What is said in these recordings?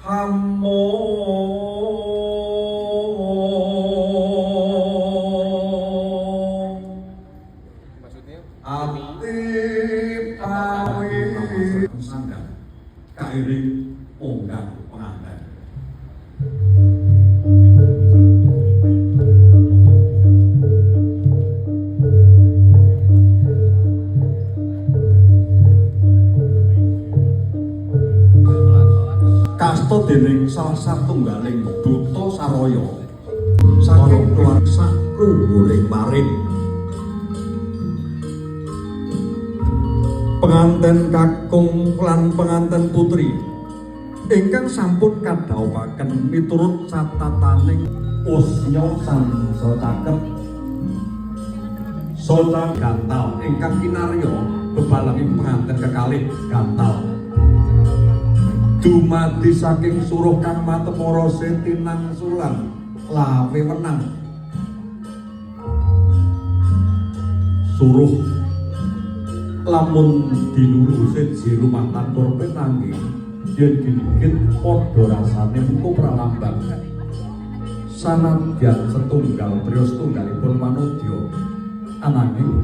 Hamo Maksudnya ati pawi sanggar kairing onggang penganten. Kasta dening salah satunggaling duta saraya saking keluarga sak luhuring paring. Penganten kakung lan penganten putri ingkang sampun kadhawuhaken miturut catataning usnya samsa cakep soca gantal ingkang kinarya bebalangi penganten kekalih gantal dumadi saking suruh kang matemara tinangsulan lawe wenang suruh lamun dilulu seji rumatan tur penanging yen diligit padha rasane mengko pralambang sanadyan setunggal priya setunggalipun manudya ananging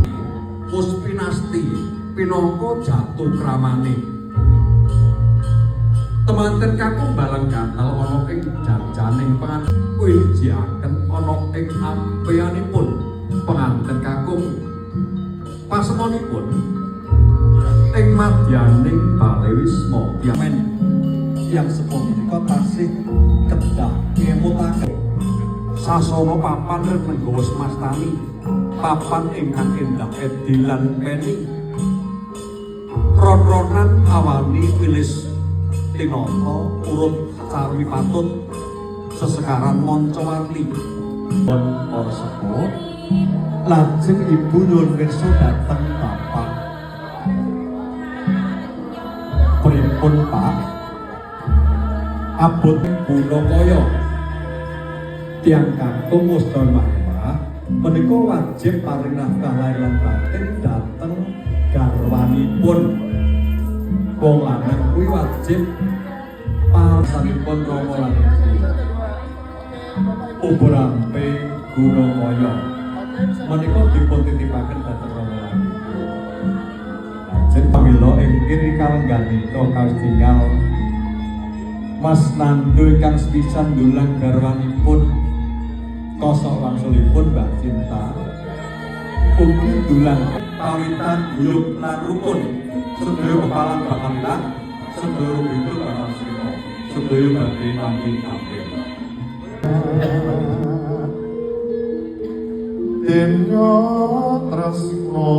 puspinasti pinangka jatuh kramane. Temanten kakung balang gantal ana ing jajaning penganten kuwijiaken ana ing ampeyanipun penganten kakung pasemonipun ing madyaning bale wisma men yang sepuh menika tasih kedah ngemutaken sasana papan renenggawa semastani papan ingkang endah edilan peni ron-ronan awani wilis tinata urut carmi patut sesekaran mancawarni pun para sepuh lajeng ibu nyuwun pirsa dhateng bapak. Pripun Pak? Abot Gunakaya tiyang kakung musda mahmah menika wajib paring nafkah lahir lan batin dhateng garwanipun. Wong lanang kuwi wajib parsanipun rama lan ibu. Uberampe Gunakaya menika dipun titipaken dhateng rama lan ibu. Lajeng pamila ing kiri kalengganika kawis Mas Nando ingkang sepisan ndulang garwanipun kosok wangsulipun Mbak Cinta ugi ndulang pawitan guyub lan rukun sedaya pepalang bakal ilang sedaya itu bakal srina sedaya badhe mangke kabeh. Denya tresno.